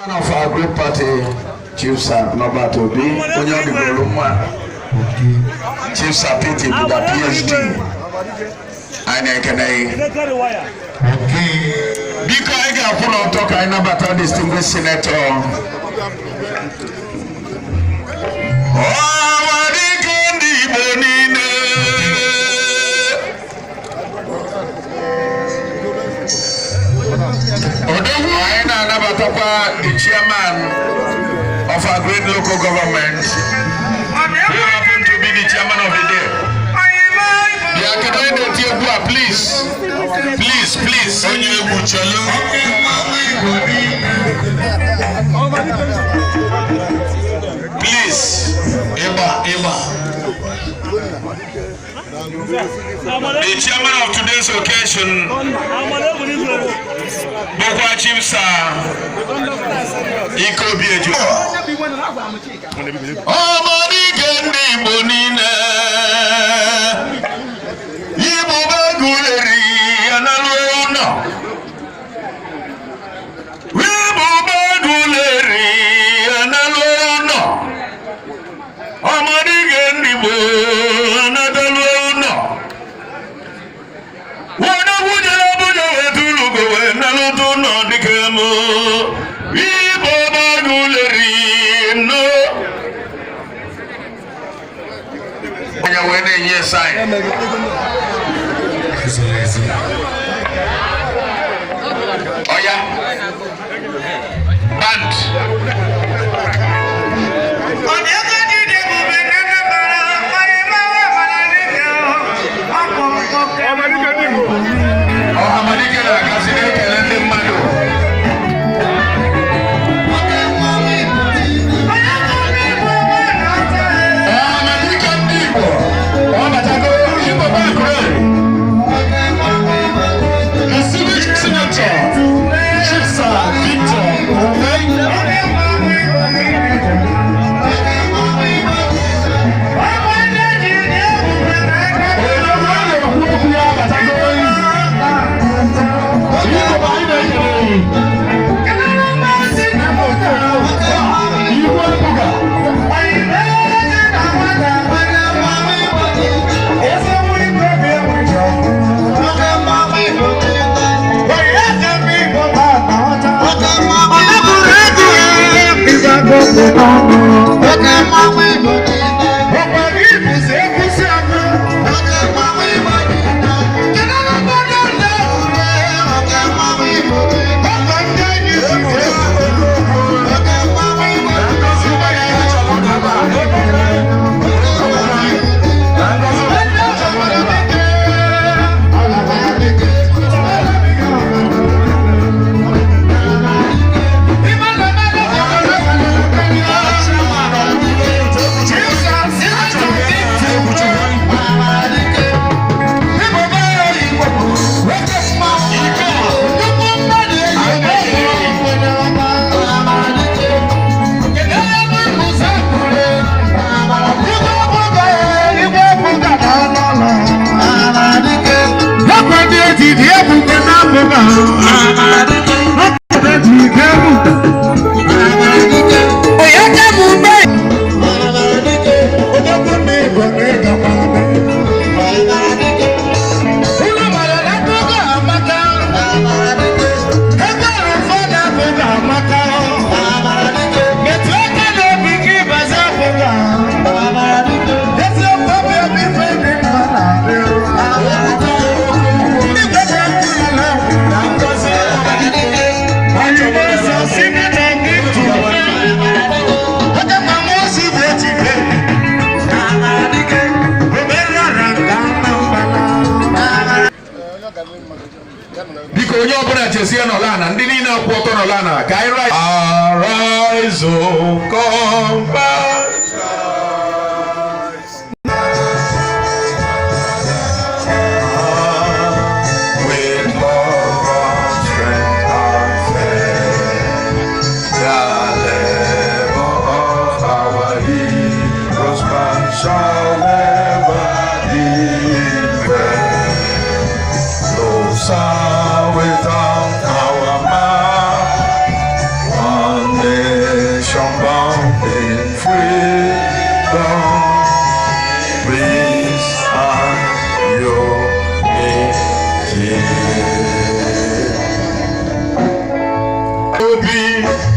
Of our great party, Chief Sir Norbert Obi, onye ọ dịgoro mma, Chief Sir Peter Buda, PhD, anyị na-ekene gị. Biko, anyị ga-akwụ n'ọtọ ka anyị nabata distinguished senator. Ọhamadike ndị Igbo niile. Odogwu, anyị na-anabatakwa the chairman of our great local government, who happen to be the chairman of the day. Bịa, kedu onye na-eti egwu a? Please, please, please. Onye egwu, chelu. Please. Ịgba, ịgba. The chairman of today's occasion bụkwa Chief Sir Ike Obi Eju. Ọmọdike ndị Igbo niile, Igbo beguleri ya n'alụ ụlọ. Igbo beguleri ya n'alụ ụlọ. Ọmọdike ndị Igbo anatalu ụlọ. Wọ́n wúnyẹ Abuja wee tulugo wee nalụtụ ụlọ dịka mụ. Igbo beguleri no. Onye wee na-enye sign. Ziri ezi. Oya. Band. Ọhamadike na-agasị na-ekele ndị mmadụ. Ọhamadike ndị Igbo. Ọ batago Igbo background. Distinguished Senator, Chief Sir Victor Umeh. Odogwu a na-ekwu okwu ya abatago. Igbo bụ anyị na-ekele gị. Igwe Ebuga. Biko, onye ọbụla chesie nọla ana, ndị niile akwụ ọtọ nọla ana ka anyị rise. Arise, O combat. With love and strength and faith, the labor of our heroes shall never be in vain. No sound without our mouth, one Obi.